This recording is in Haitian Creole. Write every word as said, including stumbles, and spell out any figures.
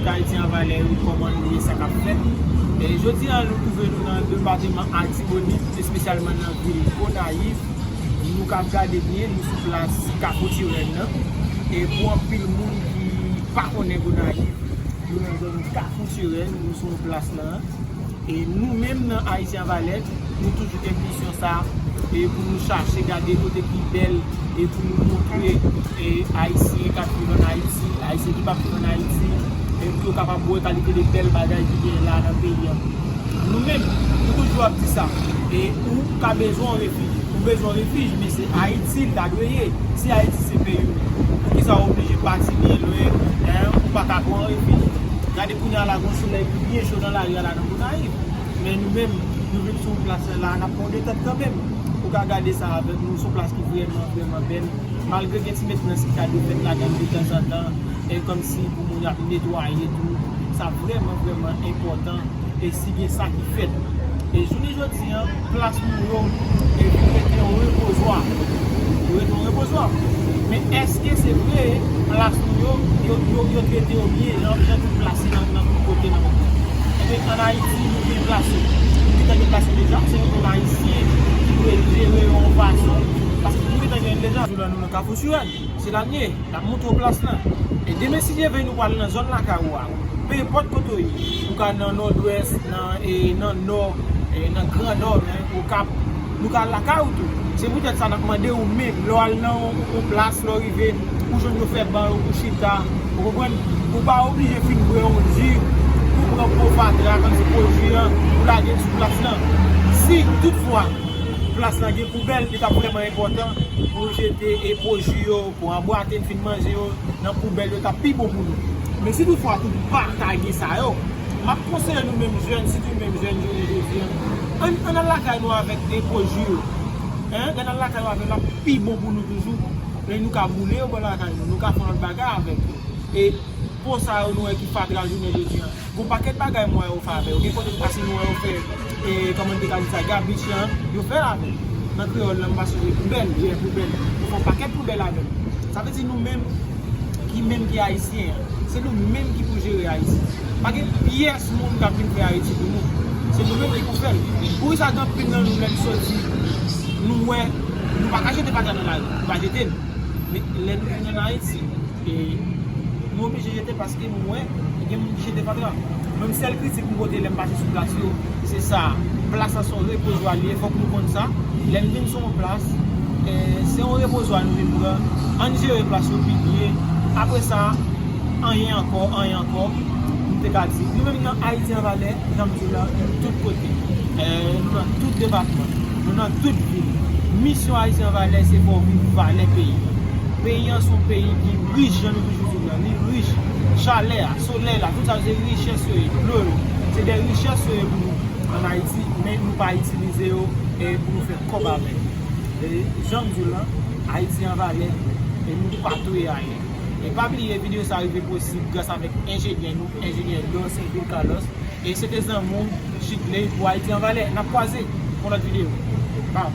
Ayiti an valè yo, kòman nou ye, sa k ap fèt. E jodi a, nou twouve nou nan depatman Latibonit, espesyalman nan vil Gonayiv. Nou ka gade byen, nou sou plas Kafou Tirèn nan. E pou anpil moun ki pa konnen Gonayiv, nou nan zòn Kafou Tirèn, nou sou yon plas la. E nou menm nan Ayiti an valè, nou toujou gen misyon sa, e pou nou chache gade kote ki bèl, e pou nou montre, e Ayisyen k ap viv ann Ayiti, Ayisyen ki p ap viv ann Ayiti, e pou yo kapab wè kalite de bèl bagay ki genyen la nan peyi an. Nou menm, nou toujou ap di sa, e ou ka bezwen yon refij, ou bezwen yon refij, men se Ayiti l ta dwe ye. Si Ayiti se peyi w, poukisa w oblije pati byen lwen, en, ou pa ka pran refij? Gade kounye a la, gen yon solèy ki byen cho nan lari a la nan Gonayiv. Men nou menm, nou vin sou plas la, n ap pran detèt kanmenm. Ou ka gade sa avèk nou, se yon plas ki vrèman, vrèman bèl. Malgre gen ti mentnans ki ka dwe fèt ladan l detanzantan, e kòmsi pou moun ap netwaye tou, sa vrèman, vrèman enpòtan. E si gen sa ki fèt. E jounen jodi a, plas nou yo, e vin rete yon repozwa. Yo rete yon repozwa. Men èske se vre, plas nou yo, yo, yo, yo trete yo byen, jan, jan tout plas yo nan, nan tout kote nan mond lan? Ebyen, ann Ayiti, nou gen plas yo. Nou gentan gen plas yo deja, se nou menm Ayisyen ki dwe jere yo yon fason, paske nou gentan gen l deja. Jou la, nou nan Kafou Sirèn, se la n ye. N ap montre w plas la. E demen, si Dye vle, nou pral nan zòn lakay ou a. Pe enpòt kote w ye. Ou ka nan Nòdwès, nan, e, nan Nò, e, nan Gran Nò, men, Okap. Nou ka al lakay ou tou. Se poutèt sa n ap mande w menm, lè w al nan yon, yon plas, lè w rive, ou jwenn yo fè ban yo pou chita. Ou konprann? Ou pa oblije fin bwè yon ji, ou pran gwo fatra, kòmsi gwo ji an, ou lage l sou plas lan. Si toutfwa plas lan gen poubèl, li t ap vrèman enpòtan pou w jete, e, gwo ji yo, pou anbwate n fin manje yo nan poubèl yo, t ap pi bon pou nou. Men si toutfwa tou pa ta gen sa yo, m ap konseye nou menm jèn, sitou menm jèn jounen jodi a, ann, ann al lakay nou avèk depo ji yo. Hein? Ann al lakay nou avèk, l ap pi bon pou nou toujou. Men nou ka boule yo bò lakay nou, nou ka fè yon lòt bagay avèk yo. E po sa yo nou wè ki fatra jounen jodi a. Gon pakèt bagay m wè yo fè avè yo. Gen kote m pase m wè yo fè, e, kòman m te ka di sa, gabich lan, yo fè l avè l. Nan kreyòl la, m pa sonje poubèl, jè poubèl. Yo fè yon pakèt poubèl avè l. Sa vle di nou menm, ki menm ki ayisyen an, se nou menm ki pou jere Ayiti. Pa gen pyès moun k ap vin fè Ayiti pou nou. Se nou menm ki pou fè l. Poukisa gen anpil nan nou lè n soti, nou wè, nou pa ka jete fatra nan lari, nou pa jete l. Men lè nou vin ann Ayiti, e, nou oblije jete paske nou wè gen moun ki jete fatra. Mwen, sèl kritik m pote lè m pase sou plas yo, se sa. Plas la se yon repozwa li ye, fòk nou konn sa. Lè n vin sou yon plas, e, se yon repozwa nou vin pran. Ann jere plas yo pi byen. Apre sa, anyen ankò, anyen ankò. M te ka di, nou menm nan Ayiti an valè, jan m di w la, nou tout kote. E, nou nan tout depatman, nou nan tout vil. Misyon Ayiti an valè, se fè w viv valè peyi. Peyi an se yon peyi ki rich, jan nou toujou di l la. Li rich. Chalè a, solèy la, tout sa se richès yo ye. Dlo yo, se de richès yo ye pou nou ann Ayiti, men nou pa itilize yo, e, pou nou fè kòb avèk. E, jan m di w la, Ayiti an valè, e nou pa touye ayen. E pa bliye, videyo sa rive posib gras avèk enjenyè nou, enjenyè Dorceville Carlos. E se te zanmi w, Chidley, pou Ayiti an valè. N ap kwaze pou lòt videyo. Baw.